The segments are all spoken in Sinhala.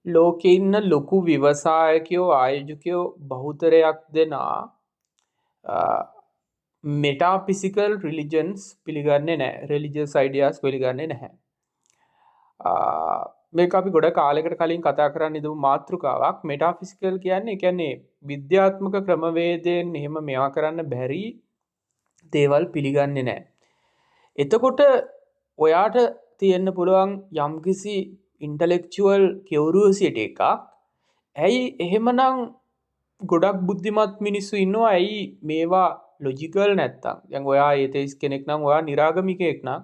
ලෝකෙ ඉන්න ලොකු ව්‍යවසායකයෝ, ආයෝජකයෝ බහුතරයක් දෙනා මෙටාෆිසිකල් රිලිජන්ස් පිළිගන්නේ නැහැ. රිලිජියස් අයිඩියාස් පිළිගන්නේ නැහැ. මේක අපි ගොඩ කාලෙකට කලින් කතා කරන්න ඉදපු මාතෘකාවක්. මෙටාෆිසිකල් කියන්නේ, ඒ කියන්නේ විද්‍යාත්මක ක්‍රමවේදයෙන් එහෙම මේවා කරන්න බැරි දේවල් පිළිගන්නේ නැහැ. එතකොට ඔයාට තියෙන්න පුළුවන් යම්කිසි ඉන්ටලෙක්චුවල් කියුරියොසිටි එකක්. ඇයි එහෙමනම් ගොඩක් බුද්ධිමත් මිනිස්සු ඉන්නවා, ඇයි මේවා ලොජිකල් නැත්තම්? දැන් ඔයා ඒතෙයිස්ට් කෙනෙක් නම්, ඔයා නිරාගමිකයෙක් නම්,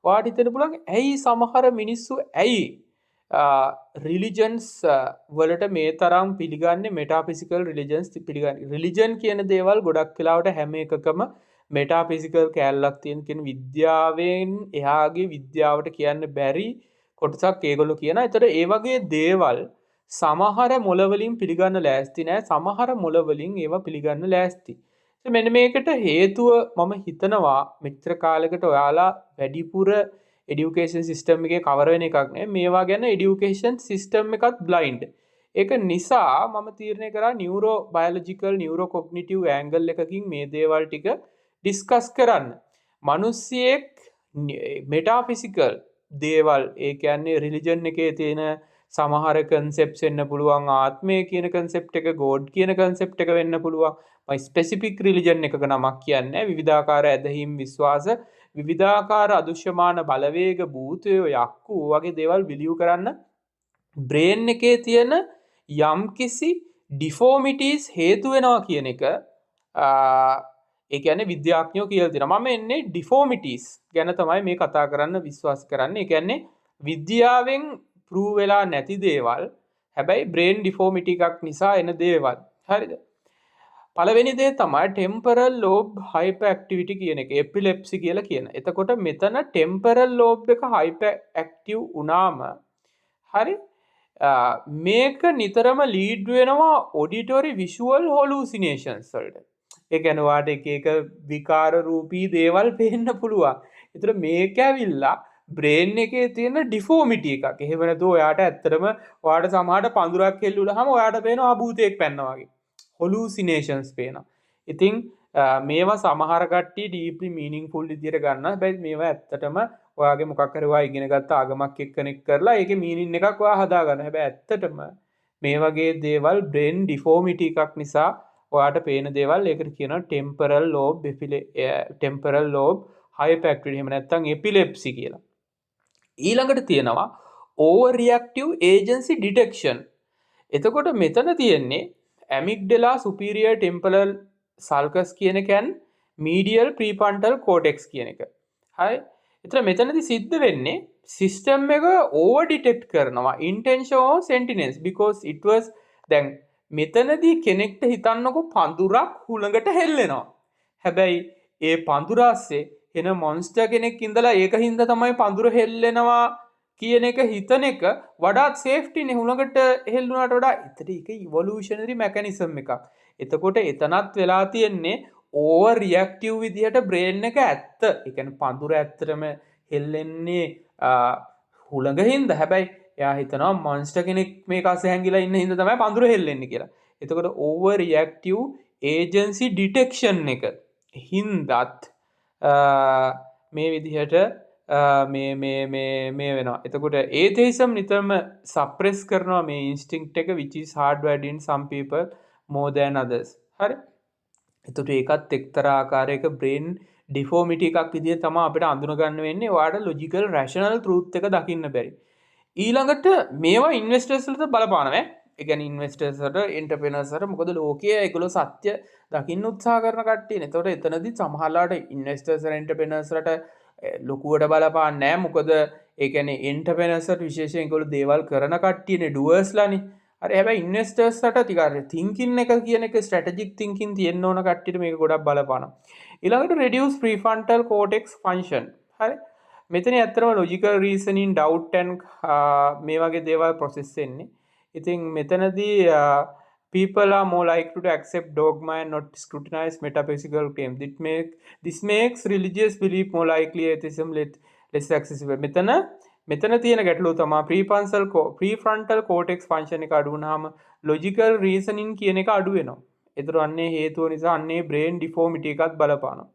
ඔයාට හිතෙන්න පුළුවන් ඇයි සමහර මිනිස්සු ඇයි රිලිජන්ස් වලට මේ තරම් පිළිගන්නේ, මෙටාෆිසිකල් රිලිජන්ස් පිළිගන්නේ? රිලිජන් කියන දේවල් ගොඩක් වෙලාවට හැම එකකම මෙටාෆිසිකල් කෑල්ලක් තියෙන කියන, විද්‍යාවෙන් එහාගේ, විද්‍යාවට කියන්න බැරි කොටසක් ඒගොල්ලෝ කියනවා. ඒතර ඒ වගේ දේවල් සමහර මොළවලින් පිළිගන්න ලෑස්ති නෑ. සමහර මොළවලින් ඒවා පිළිගන්න ලෑස්ති. මෙන්න මේකට හේතුව මම හිතනවා මෙච්චර කාලෙකට ඔයාලා වැඩිපුර එඩියුකේෂන් සිස්ටම් එකේ කවර් වෙන එකක් නෙවෙයි. මේවා ගැන එඩියුකේෂන් සිස්ටම් එකත් බ්ලයින්ඩ්. ඒක නිසා මම තීරණය කරා neuro biological, neuro cognitive angle එකකින් මේ දේවල් ටික ඩිස්කස් කරන්න. මිනිස්සෙක් මෙටාෆිසිකල් දේවල්, ඒ කියන්නේ රිලිජන් එකේ තියෙන සමහර කන්සෙප්ට්ස් වෙන්න පුළුවන්, ආත්මය කියන කන්සෙප්ට් එක, ගෝඩ් කියන කන්සෙප්ට් එක වෙන්න පුළුවන්. මම ස්පෙසිෆික් රිලිජන් එකක නමක් කියන්නේ, විවිධාකාර ඇදහිම්, විශ්වාස, විවිධාකාර අදෘශ්‍යමාන බලවේග, භූතයෝ, යක්කු වගේ දේවල් බිලිව් කරන්න බ්‍රේන් එකේ තියෙන යම්කිසි ඩිෆෝමිටීස් හේතු වෙනවා කියන එක, ඒ කියන්නේ විද්‍යාඥයෝ කියලා තියෙනවා. මම එන්නේ ඩිෆෝමිටීස් ගැන තමයි මේ කතා කරන්න විශ්වාස කරන්නේ. ඒ කියන්නේ විද්‍යාවෙන් ප්‍රූව් වෙලා නැති දේවල්, හැබැයි බ්‍රේන් ඩිෆෝමිටි එකක් නිසා එන දේවල්. හරිද? පළවෙනි දේ තමයි ටෙම්පරල් ලෝබ් හයිපර් ඇක්ටිවිටි කියන එක, එපිලෙප්සි කියලා කියන. එතකොට මෙතන ටෙම්පරල් ලෝබ් එක හයිපර් ඇක්ටිව් වුණාම, හරි, මේක නිතරම ලීඩ් වෙනවා ඔඩිටරි විෂුවල් හොලූසිනේෂන්ස් වලට. ඒ කියන්නේ ඔයාට එක එක විකාර රූපී දේවල් පේන්න පුළුවන්. ඒතර මේක ඇවිල්ලා බ්‍රේන් එකේ තියෙන ඩිෆෝමිටි එකක්. එහෙම නැතුව ඔයාට ඇත්තටම ඔයාට සමහරට පඳුරක් හෙල්ලුනහම ඔයාට පේනවා භූතයෙක් පැන්නා වගේ. හොලූසිනේෂන්ස් පේනවා. ඉතින් මේවා සමහර කට්ටිය ඩීප්ලි මීනින්ග්ෆුල් විදියට ගන්නවා. හැබැයි මේවා ඇත්තටම ඔයාගේ මොකක් හරි ඔයා ඉගෙන ගත්ත ආගමක් එක්ක කනෙක්ට් කරලා ඒකේ මීනින් එකක් ඔයා හදා ගන්නවා. හැබැයි ඇත්තටම මේ වගේ දේවල් බ්‍රේන් ඩිෆෝමිටි එකක් නිසා ඔයාට පේන දේවල්. ඒකට කියනවා ටෙම්පරල් ලෝබ් හයිපර් ඇක්ටිවිටි, එහෙම නැත්නම් එපිලෙප්සි කියලා. ඊළඟට තියෙනවා ඕවර් රියැක්ටිව් ඒජන්සි ඩිටෙක්ෂන්. එතකොට මෙතන තියෙන්නේ ඇමිග්ඩලා, සුපීරියර් ටෙම්පරල් සල්කස් කියන එක and මීඩියල් ප්‍රීෆ්‍රන්ටල් කෝටෙක්ස් කියන එක. හරි. එතන මෙතනදි සිද්ධ වෙන්නේ සිස්ටම් එක ඕවර් ඩිටෙක්ට් කරනවා intention or sentience because it was. දැන් මෙතනදී කෙනෙක්ට හිතන්නකෝ පඳුරක් හුළඟට හෙල්ලෙනවා. හැබැයි ඒ පඳුර අස්සේ එන මොන්ස්ටර් කෙනෙක් ඉඳලා ඒක හින්දා තමයි පඳුර හෙල්ලෙනවා කියන එක හිතන එක වඩාත් සේෆ්ටි නේ හුළඟට හෙල්ලුණාට වඩා. ඒතර ඒක ඉවොලූෂනරි මෙකැනිසම් එකක්. එතකොට එතනත් වෙලා තියෙන්නේ ඕවර් රියැක්ටිව් විදිහට බ්‍රේන් එක ඇත්ත. ඒ කියන්නේ පඳුර ඇත්තටම හෙල්ලෙන්නේ හුළඟ හින්දා. හැබැයි එයා හිතනවා මොන්ස්ටර් කෙනෙක් මේක අස්සේ හැංගිලා ඉන්න හින්දා තමයි පඳුර හෙල්ලෙන්නේ කියලා. එතකොට ඕවර් රියැක්ටිව් ඒජන්සි ඩිටෙක්ෂන් එක හින්දත් මේ විදිහට මේ මේ මේ මේ වෙනවා. එතකොට ඒතෙයිසම් නිතරම සප්‍රෙස් කරනවා මේ ඉන්ස්ටින්ක්ට් එක, which is hardwired in some people more than others. හරි. එතකොට ඒකත් එක්තරා ආකාරයක බ්‍රේන් ඩිෆෝමිටි එකක් විදිහට තමයි අපිට අඳුන ගන්න වෙන්නේ. ඔයාට ලොජිකල් රැෂනල් ට්‍රූත් එක දකින්න බැරි. ඊළඟට මේවා ඉන්වෙස්ටර්ස් වලට බලපානවා ඈ. ඒ කියන්නේ ඉන්වෙස්ටර්ස් වලට, එන්ටර්ප්‍රෙනර්ස් වලට. මොකද ලෝකයේ ඒගොල්ලෝ සත්‍ය දකින්න උත්සාහ කරන කට්ටියනේ. එතකොට එතනදි සමහරලාට ඉන්වෙස්ටර්ස් වල එන්ටර්ප්‍රෙනර්ස් වලට ලොකුවට බලපාන්නේ නෑ. මොකද ඒ කියන්නේ එන්ටර්ප්‍රෙනර්ස් වලට විශේෂයෙන් ඒගොල්ලෝ දේවල් කරන කට්ටියනේ, ඩුවර්ස්ලානේ. හරි, හැබැයි ඉන්වෙස්ටර්ස් වලට ටික අර තින්කින් එක කියන එක, ස්ට්‍රැටජික් තින්කින් තියෙන්න ඕන කට්ටියට මේක ගොඩක් බලපානවා. ඊළඟට රෙඩියුස් ප්‍රීෆ්‍රන්ටල් කෝටෙක්ස් ෆන්ක්ෂන්. හරි. මෙතන ඇත්තටම ලොජිකල් රීසනින්, ඩවුට් ඇන්ඩ් මේ වගේ දේවල් ප්‍රොසෙස් වෙන්නේ. ඉතින් මෙතනදී people are more likely to accept dogma and not scrutinize metaphysical claims. This makes religious belief more likely, atheism less accessible. මෙතන මෙතන තියෙන ගැටලුව තමයි ප්‍රීෆ්‍රන්ටල් කෝටෙක්ස් ෆන්ක්ෂන් එක අඩු වුණාම ලොජිකල් රීසනින් කියන එක අඩු වෙනවා. ඒතර අන්නේ හේතුව නිසා අන්නේ බ්‍රේන් ඩිෆෝමිටි එකත් බලපානවා.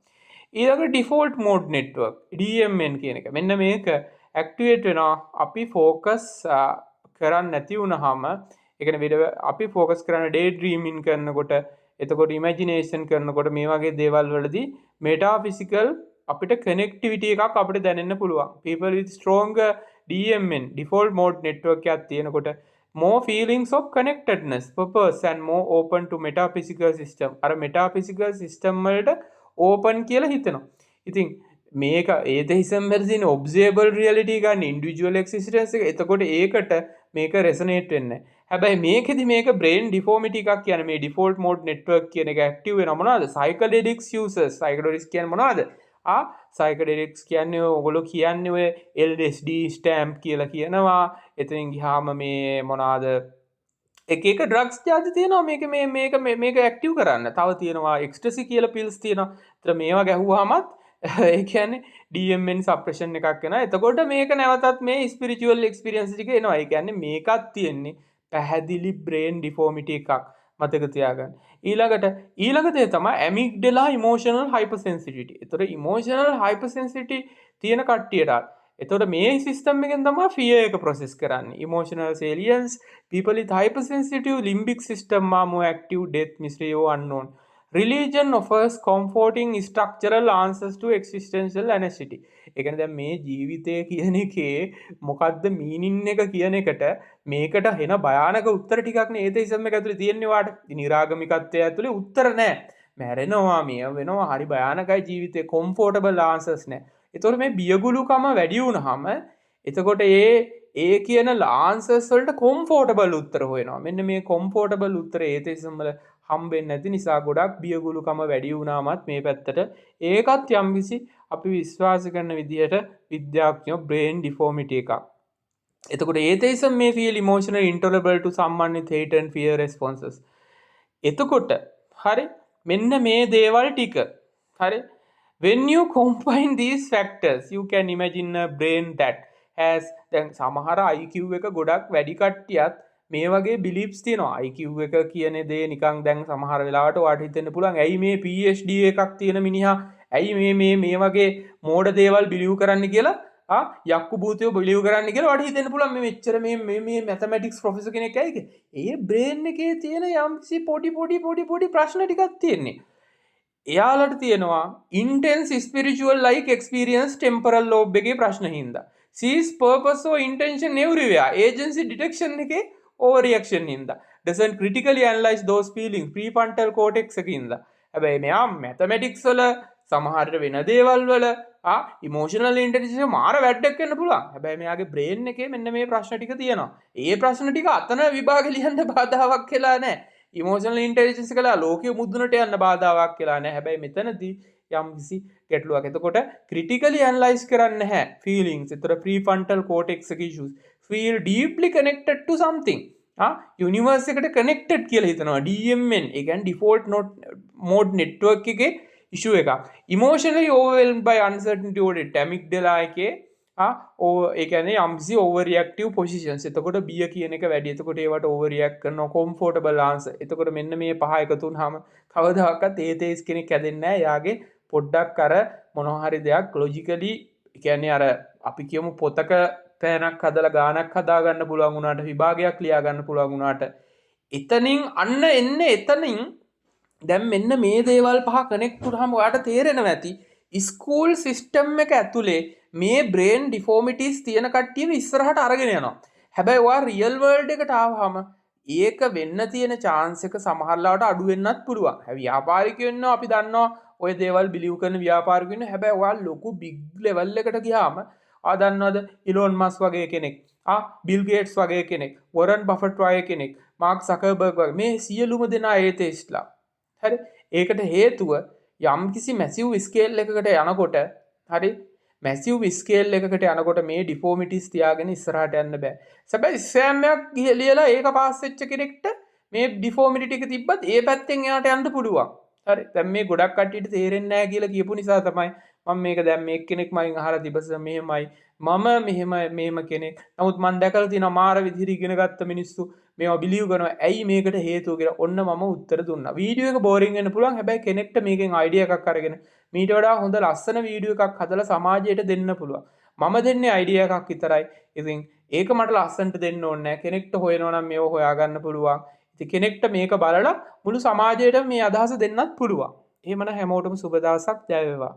ඊළඟ ඩිෆෝල්ට් මෝඩ් නෙට්වර්ක්, DMN කියන එක. මෙන්න මේක ඇක්ටිවේට් වෙනවා අපි ෆෝකස් කරන්නේ නැති වුණාම. ඒ කියන්නේ අපි ෆෝකස් කරන්න ඩේ ඩ්‍රීමින් කරනකොට, එතකොට ඉමැජිනේෂන් කරනකොට, මේ වගේ දේවල් වලදී මෙටාෆිසිකල් අපිට කනෙක්ටිවිටි එකක් අපිට දැනෙන්න පුළුවන්. People with stronger DMN, default mode network එකක් තියෙනකොට more feelings of connectedness, purpose and more open to metaphysical system. අර metaphysical system වලට open කියලා හිතෙනවා. ඉතින් මේක ඒතෙයිසම් වල තියෙන ඔබ්සර්වබල් රියැලිටි ගන්න ඉන්ඩිවිජුවල් එක්සිස්ටන්ස් එක. එතකොට ඒකට මේක රෙසනේට් වෙන්නේ නැහැ. හැබැයි මේකෙදි මේක බ්‍රේන් ඩිෆෝමිටි එකක් කියන්නේ මේ ඩිෆෝල්ට් මෝඩ් නෙට්වර්ක් කියන එක ඇක්ටිව් වෙනවා. මොනවද? සයිකඩෙලික්ස් යූසර්ස්. සයිකඩෙලික්ස් කියන්නේ මොනවද? සයිකඩෙලික්ස් කියන්නේ ඔයගොල්ලෝ කියන්නේ ඔය LSD stamp කියලා කියනවා. එතනින් ගියාම මේ මොනවාද, එක එක ඩ්‍රග්ස් ජාති තියෙනවා මේක මේ මේක මේක ඇක්ටිව් කරන්න. තව තියෙනවා එක්ස්ටසි කියලා පිල්ස් තියෙනවා. ඒතර මේවා ගැහුවාමත් ඒ කියන්නේ DMN සප්‍රෙෂන් එකක් වෙනවා. එතකොට මේක නැවතත් මේ ස්පිරිචුවල් එක්ස්පීරියන්ස් ටික එනවා. ඒ කියන්නේ මේකත් තියෙන්නේ පැහැදිලි බ්‍රේන් ඩිෆෝමිටි එකක්. මතක තියාගන්න. ඊළඟට ඊළඟ දේ තමයි ඇමිග්ඩලා ඉමෝෂනල් හයිපර්සෙන්සිටිවිටි. ඒතර ඉමෝෂනල් හයිපර්සෙන්සිටිවිටි තියෙන කට්ටියටත් එතකොට මේ සිස්ටම් එකෙන් තමයි ෆියර් එක ප්‍රොසෙස් කරන්නේ. Emotional salience, people with hypersensitive limbic system are more active death, mystery or unknown. Religion offers comforting structural answers to existential anxiety. ඒ කියන්නේ දැන් මේ ජීවිතය කියන එකේ මොකද්ද මීනින් එක කියන එකට මේකට එන භයානක උත්තර ටිකක් නේ ඒතෙයිසම් එක ඇතුලේ තියෙන්නේ වාට. නිරාගමිකත්වය ඇතුලේ උත්තර නෑ. මැරෙනවා, මිය වෙනවා, හරි භයානකයි ජීවිතේ, කොම්ෆෝටබල් ආන්සර්ස් නෑ. එතකොට මේ බියගුළුකම වැඩි වුණාම එතකොට ඒ ඒ කියන ආන්සර්ස් වලට කොම්ෆෝටබල් උත්තර හොයනවා. මෙන්න මේ කොම්ෆෝටබල් උත්තර ඒතෙයිසම් වල හම්බෙන්නේ නැති නිසා ගොඩක් බියගුළුකම වැඩි වුණාමත් මේ පැත්තට ඒකත් යම්කිසි අපි විශ්වාස කරන විදිහට විද්‍යාඥයෝ බ්‍රේන් ඩිෆෝමිටි එකක්. එතකොට ඒතෙයිසම් may feel emotional intolerable to someone with hate and fear responses. එතකොට හරි, මෙන්න මේ දේවල් ටික හරි, when you combine these factors, you can imagine a brain that has, දැන් සමහර IQ එක ගොඩක් වැඩි කට්ටියත් මේ වගේ බිලිෆ්ස් තියෙනවා. IQ එක කියන දේ නිකන් දැන් සමහර වෙලාවට ඔයාට හිතෙන්න පුළුවන් ඇයි මේ PhD එකක් තියෙන මිනිහා ඇයි මේ මේ මේ වගේ මෝඩ දේවල් බිලිව් කරන්න කියලා, යක්කු භූතයෝ බිලිව් කරන්න කියලා ඔයාට හිතෙන්න පුළුවන්. මේ මෙච්චර මේ මේ මේ මැතමැටික්ස් ප්‍රොෆෙසර් කෙනෙක් ඇයි කියලා. ඒ බ්‍රේන් එකේ තියෙන යම්කිසි පොඩි පොඩි පොඩි පොඩි ප්‍රශ්න ටිකක් තියෙන්නේ. එයාලට තියෙනවා intense spiritual like experience temporal lobe එකේ ප්‍රශ්න හින්දා. Sees purpose or intention everywhere. Agency detection එකේ overreaction හින්දා. Doesn't critically analyze those feelings, prefrontal cortex එකේ හින්දා. හැබැයි මෙයා මැතමැටික්ස් වල, සමහරට වෙන දේවල් වල, ඉමෝෂනල් ඉන්ටෙලිජන්ස් මාර වැඩක් වෙන්න පුළුවන්. හැබැයි මෙයාගේ බ්‍රේන් එකේ මෙන්න මේ ප්‍රශ්න ටික තියෙනවා. ඒ ප්‍රශ්න ටික අතන විභාග ලියන්න බාධාවක් වෙලා නැහැ. ඉමෝෂනල් ඉන්ටෙලිජන්ස් කළා ලෝකෙ මුදුනට යන්න බාධාවක් වෙලා නැහැ. හැබැයි මෙතනදී යම් කිසි ගැටලුවක්. එතකොට ක්‍රිටිකලි ඇනලයිස් කරන්න නැහැ ෆීලිංග්ස්. එතකොට ප්‍රීෆ්‍රන්ටල් කෝටෙක්ස් එකේ issues. Feel deeply connected to something. Universe එකට කනෙක්ටඩ් කියලා හිතනවා. DMN, ඒ කියන්නේ ඩිෆෝල්ට් not mode network එකේ ඉෂුව එකක්. Emotionally overwhelmed by uncertainty or death, amygdala එකේ ඒ කියන්නේ යම්කිසි ඕවර් රියැක්ටිව් පොසිෂන්ස්. එතකොට බිය කියන එක වැඩි. එතකොට ඒවට ඕවර් රියැක්ට් කරනවා, කොම්ෆෝටබල් ආන්සර්. එතකොට මෙන්න මේ පහ එකතු වුනහම කවදාකවත් ඒතේස් කෙනෙක් හැදෙන්නේ නැහැ. එයාගේ පොඩ්ඩක් අර මොනවා හරි දෙයක් ලොජිකලි, ඒ කියන්නේ අර අපි කියමු පොතක පෑනක් හදලා ගානක් හදා ගන්න පුළුවන් වුණාට, විභාගයක් ලියා ගන්න පුළුවන් වුණාට, එතනින් අන්න එන්නේ එතනින් දැන් මෙන්න මේ දේවල් පහ කනෙක්ට් වුනහම ඔයාට තේරෙනවා ඇති ස්කූල් සිස්ටම් එක ඇතුලේ මේ බ්‍රේන් ඩිෆෝමිටිස් තියෙන කට්ටියව ඉස්සරහට අරගෙන යනවා. හැබැයි ඔයා රියල් වර්ල්ඩ් එකට ආවහම ඒක වෙන්න තියෙන චාන්ස් එක සමහර ලාවට අඩු වෙන්නත් පුළුවන්. හැබැයි ව්‍යාපාරිකයෝ ඉන්නවා, අපි දන්නවා ඔය දේවල් බිලිව් කරන ව්‍යාපාරිකයෝ ඉන්නවා. හැබැයි ඔයා ලොකු බිග් ලෙවල් එකට ගියාම ආ දන්නවද ඉලෝන් මස්ක් වගේ කෙනෙක්, බිල් ගේට්ස් වගේ කෙනෙක්, වොරන් බෆට් වගේ කෙනෙක්, මාක් සකර්බර්ග් වගේ මේ සියලුම දෙනා ඒතෙයිස්ට්ලා. හරි, ඒකට හේතුව යම්කිසි මැසිව් ස්කේල් එකකට යනකොට, හරි, මැසිව් ස්කේල් එකකට යනකොට මේ ඩිෆෝමිටිස් තියාගෙන ඉස්සරහට යන්න බෑ. හැබැයි එක්සෑම් එකක් ලියලා ඒක පාස් වෙච්ච කෙනෙක්ට මේ ඩිෆෝමිටි ටික තිබ්බත් ඒ පැත්තෙන් එයාට යන්න පුළුවන්. හරි. දැන් මේ ගොඩක් කට්ටියට තේරෙන්නේ නැහැ කියලා කියපු නිසා තමයි මම මේක දැන් මේ එක්කෙනෙක් මගෙන් අහලා තිබ්බ, මෙහෙමයි. මම මෙහෙම මෙහෙම කෙනෙක්. නමුත් මං දැකලා තියෙනවා මාර විදිහට ඉගෙන ගත්ත මිනිස්සු මේවා බිලීව් කරනවා. ඇයි මේකට හේතුව කියලා ඔන්න මම උත්තර දුන්නා. වීඩියෝ එක බෝරින් වෙන්න පුළුවන්. හැබැයි කෙනෙක්ට මේකෙන් අයිඩියා එකක් අරගෙන මීට වඩා හොඳ ලස්සන වීඩියෝ එකක් හදලා සමාජයට දෙන්න පුළුවන්. මම දෙන්නේ අයිඩියා එකක් විතරයි. ඉතින් ඒක මට ලස්සනට දෙන්න ඕනේ නෑ. කෙනෙක්ට හොයනවා නම් මේව හොයාගන්න පුළුවන්. ඉතින් කෙනෙක්ට මේක බලලා මුළු සමාජයටම මේ අදහස දෙන්නත් පුළුවන්. එහෙමනම් හැමෝටම සුබ දවසක්, ජය වේවා.